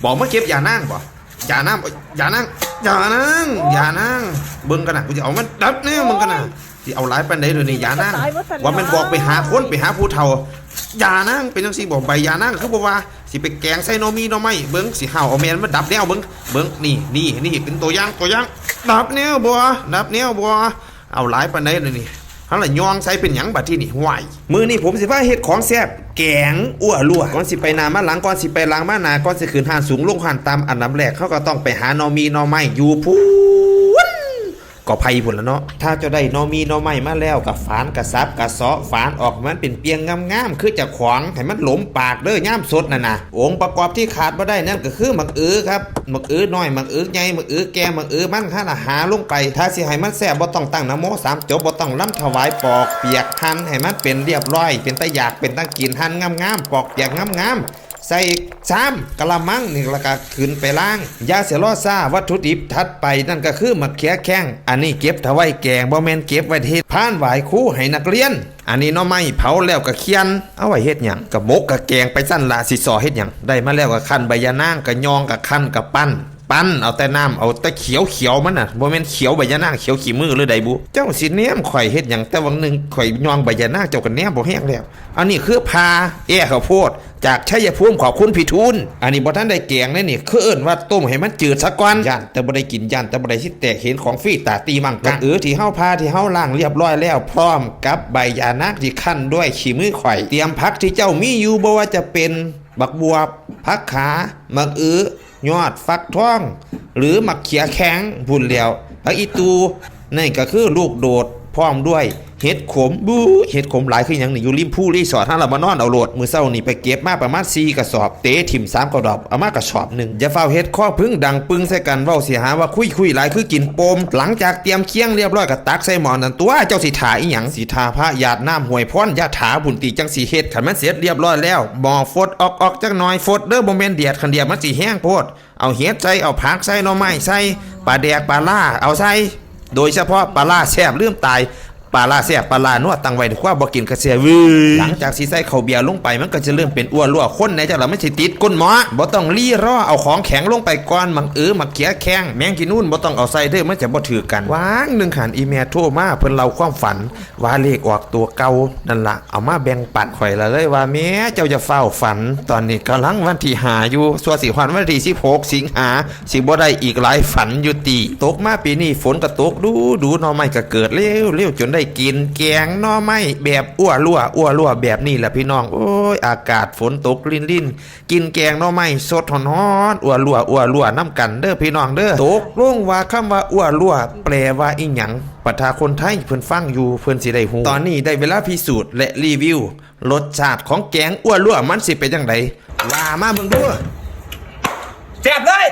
ບອກມາເກັບຢານາງບໍ? ຢານາງ ຢານາງ ຢານາງ ຢານາງ ເບິ່ງກັນນະ ກູຊິເອົາມັນດັບແນວເບິ່ງກັນນະ. ຊິເອົາຫຼາຍປານໃດດຽວນີ້ ຢານາງ? ວ່າແມ່ນບອກໄປຫາຄົນ ໄປຫາຜູ້ເຖົ້າ. ຢານາງ ເປັນຈັ່ງຊີ້ບໍ? ໃບຢານາງຄືບໍ່ວ່າ? ຊິໄປແກງໃສ່ໜໍ່ມີ່ໜໍ່ໄມ້ ເບິ່ງ ຊິຫ້າວເອົາແມ່ນມາດັບແນວເບິ່ງ. ເບິ່ງ ນີ້ ນີ້ ນີ້ ເປັນຕົວຢ່າງ ຕົວຢ່າງ. ດັບແນວບໍ? ດັບແນວບໍ? ເອົາຫຼາຍປານໃດລະນີ້? ຫັ້ນລະ ຍ່ອງໃສ່ເປັນຫຍັງບາດທີນີ້? ຫ້ວຍ ມື້ນີ້ຜົມຊິພາເຮັດຂອງແຊບ ແກງອົ່ວລົວ. ກ່ອນຊິໄປໜ້າມາຫຼັງ ກ່ອນຊິໄປຫຼັງມາໜ້າ ກ່ອນຊິຂຶ້ນຮ້ານສູງລົງຮ້ານຕ່ຳ ອັນດັບແລກເຮົາກໍຕ້ອງໄປຫາໜໍ່ມີ່ໜໍ່ໄມ້ຢູ່ພຸ້ນ ກໍໄຜ່ພຸ້ນລະເນາະ. ຖ້າເຈົ້າໄດ້ໜໍ່ມີ່ໜໍ່ໄມ້ມາແລ້ວ ກໍຝານ ກະສັບ ກະເຊາະ ຝານອອກໃຫ້ມັນເປັນປ່ຽງງາມໆ ຄືເຈົ້າຂອງ ໃຫ້ມັນຫຼົມປາກເດີ້ ຍາມສົດນັ້ນນະ. ອົງປະກອບທີ່ຂາດບໍ່ໄດ້ນັ້ນກໍຄືໝາກອືຄັບ ໝາກອືນ້ອຍ ໝາກອືໃຫຍ່ ໝາກອືແກ່ ໝາກອືມັນ ຫັ້ນລະຫາລົງໄປ. ຖ້າຊິໃຫ້ມັນແຊບ ບໍ່ຕ້ອງຕັ້ງນະໂມສາມຈົບ ບໍ່ຕ້ອງລຳຖະຫວາຍ ປອກປຽກ ຫັ່ນໃຫ້ມັນເປັນລຽບຮ້ອຍ ເປັນຕາຢາກ ເປັນຕາກິນ ຫັ່ນງາມໆ ປອກປຽກງາມໆ ໃສ່ຊາມ ກະລະມັງນີ້ ແລ້ວກະຂຶ້ນໄປລ້າງ. ຢ່າເສຍລໍຊ້າ ວັດຖຸດິບຖັດໄປນັ້ນກໍຄືໝາກເຂືອແຂ້ງ. ອັນນີ້ເກັບຖ້າໄວ້ແກງ ບໍ່ແມ່ນເກັບໄວ້ເຮັດພານຫວາຍຄູໃຫ້ນັກຮຽນ. ອັນນີ້ໜໍ່ໄມ້ເຜົາແລ້ວກໍຂຽນ ເອົາໄວ້ເຮັດຫຍັງ? ກໍໝົກກໍແກງໄປຊັ້ນລະ ຊິສໍ່ເຮັດຫຍັງ? ໄດ້ມາແລ້ວກໍຄັ້ນໃບຢານາງ ກໍຍ່ອງ ກໍຄັ້ນ ກໍປັ້ນ ປັ້ນເອົາແຕ່ນ້ຳ ເອົາແຕ່ຂຽວຂຽວມັນນະ ບໍ່ແມ່ນຂຽວໃບຢານາງ ຂຽວຂີ້ມືຫຼືໃດບຸ. ເຈົ້າຊິແນມຂ້ອຍເຮັດຫຍັງ? ແຕ່ຫວ່າງໜຶ່ງຂ້ອຍຍ່ອງໃບຢານາງ ເຈົ້າກໍແນມບໍ່ແຮງແລ້ວ. ອັນນີ້ຄືຜ່າແກ້ເຂົ້າໂພດ ຈາກໄຊຍະພູມ ຂອບຄຸນພີ່ທູນ. ອັນນີ້ບໍ່ທັນໄດ້ແກງເດ້ນີ້ ຄືເອີ້ນວ່າຕົ້ມໃຫ້ມັນຈືດສາກ່ອນ. ຢ້ານແຕ່ບໍ່ໄດ້ກິນ ຢ້ານແຕ່ບໍ່ໄດ້ຊິແຕກ ເຫັນຂອງຟຣີຕາຕີມັງກັງ. ເອີ ທີ່ເຮົາຜ່າ ທີ່ເຮົາລ້າງລຽບຮ້ອຍແລ້ວ ພ້ອມກັບໃບຢານາງທີ່ຄັ້ນດ້ວຍຂີ້ມືຂ້ອຍ. ຕຽມຜັກທີ່ເຈົ້າມີຢູ່ ບໍ່ວ່າຈະເປັນບັກບວບ, ຜັກຂາ, ໝາກອື, ຍອດຟັກທອງ ຫຼື ໝາກເຂືອແຂ້ງພຸ້ນແຫຼ້ວ, ຜັກອີຕູ ນັ້ນກໍຄືລູກໂດດ ພ້ອມດ້ວຍເຫັດຂົມ. ບູ້ ເຫັດຂົມຫຼາຍຄືຫຍັງນີ້ ຢູ່ລິມພູຣີສອດຫັ້ນລະ ມານອນເອົາໂລດ. ມື້ເຊົ້ານີ້ໄປເກັບມາປະມານສີ່ກະສອບ ເຕະຖິ້ມສາມກະດອກ ເອົາມາກະສອບໜຶ່ງ. ຢ່າຟ້າວເຮັດຄໍພຶງດັງປຶ້ງໃສ່ກັນ ເວົ້າຊິຫາວ່າຄຸຍໆຫຼາຍຄືກິນໂປ່ມ. ຫຼັງຈາກຕຽມຄຽງລຽບຮ້ອຍກໍຕັກໃສ່ໝໍ້ນັ້ນຕົວະ ເຈົ້າຊິຖ້າອີ່ຫຍັງ? ຊິຖ້າພະຢາດນ້ຳຫ້ວຍພອນ ຢ່າຖ້າພຸ້ນຕິ ຈັ່ງຊິເຮັດ. ຄັນມັນເສັດລຽບຮ້ອຍແລ້ວ ໝໍ້ຟົດອອກໆຈັກໜ່ອຍ ຟົດເດີ້ ບໍ່ແມ່ນແດດ ຄັນແດດມັນຊິແຮງໂພດ. ເອົາເຫັດໃສ່ ເອົາຜັກໃສ່ ໜໍ່ໄມ້ໃສ່ ປາແດກປາລ້າເອົາໃສ່ ໂດຍສະເພາະປາລ້າແຊບລືມຕາຍ ປາລ້າແຊບປາລ້ານົວ ຕັ້ງໄວ້ໃນຄົວ ບໍ່ກິນກະແຊະເວີຍ. ຫຼັງຈາກຊິໃສ່ເຂົ້າເບຍລົງໄປ ມັນກໍຈະເລີ່ມເປັນອົ່ວລົວ ຄົນແດ່ຈັ່ງລະ ມັນຊິຕິດກົ້ນໝໍ້. ບໍ່ຕ້ອງລີລໍ ເອົາຂອງແຂງລົງໄປກ່ອນ ໝາກອື ໝາກເຂືອແຂ້ງ ແມງຂີ້ນູນ ບໍ່ຕ້ອງເອົາໃສ່ເດີ້ ມັນຈະບໍ່ຖືກກັນ. ຫວ່າງໜຶ່ງຫັ້ນ ອີ່ແມ່ໂທມາ ເພິ່ນເລົ່າຄວາມຝັນ ວ່າເລກອອກຕົວເກົ່ານັ້ນລະ ເອົາມາແບ່ງປັນ. ຂ້ອຍລະເລີຍວ່າ ແມ່ເຈົ້າຢ່າຟ້າວຝັນ ຕອນນີ້ກຳລັງວັນທີຫ້າຢູ່ ຊົ່ວຊິຮອດວັນທີສິບຫົກສິງຫາ ຊິບໍ່ໄດ້ອີກຫຼາຍຝັນຢູ່ຕິ. ຕົກມາປີນີ້ຝົນກໍຕົກດູໆ ໜໍ່ໄມ້ກໍເກີດເລັວໆ ຈົນໄດ້ກິນແກງໜໍ່ໄມ້ແບບອົ່ວລົວ ອົ່ວລົວແບບນີ້ລະພີ່ນ້ອງ. ໂອ້ຍ ອາກາດຝົນຕົກລິນໆ ກິນແກງໜໍ່ໄມ້ສົດຮ້ອນໆ ອົ່ວລົວ ອົ່ວລົວນຳກັນເດີ້ພີ່ນ້ອງເດີ້. ຕົກລົງວ່າຄຳວ່າອົ່ວລົວແປວ່າອີ່ຫຍັງ? ບັນດາຄົນໄທເພິ່ນຟັງຢູ່ ເພິ່ນຊິໄດ້ຮູ້. ຕອນນີ້ໄດ້ເວລາພິສູດ ແລະ ຣີວິວລົດຊາດຂອງແກງອົ່ວລົວ ມັນຊິເປັນຈັ່ງໃດ? ວ່າມາເບິ່ງດູ. ແຊບເລີຍ.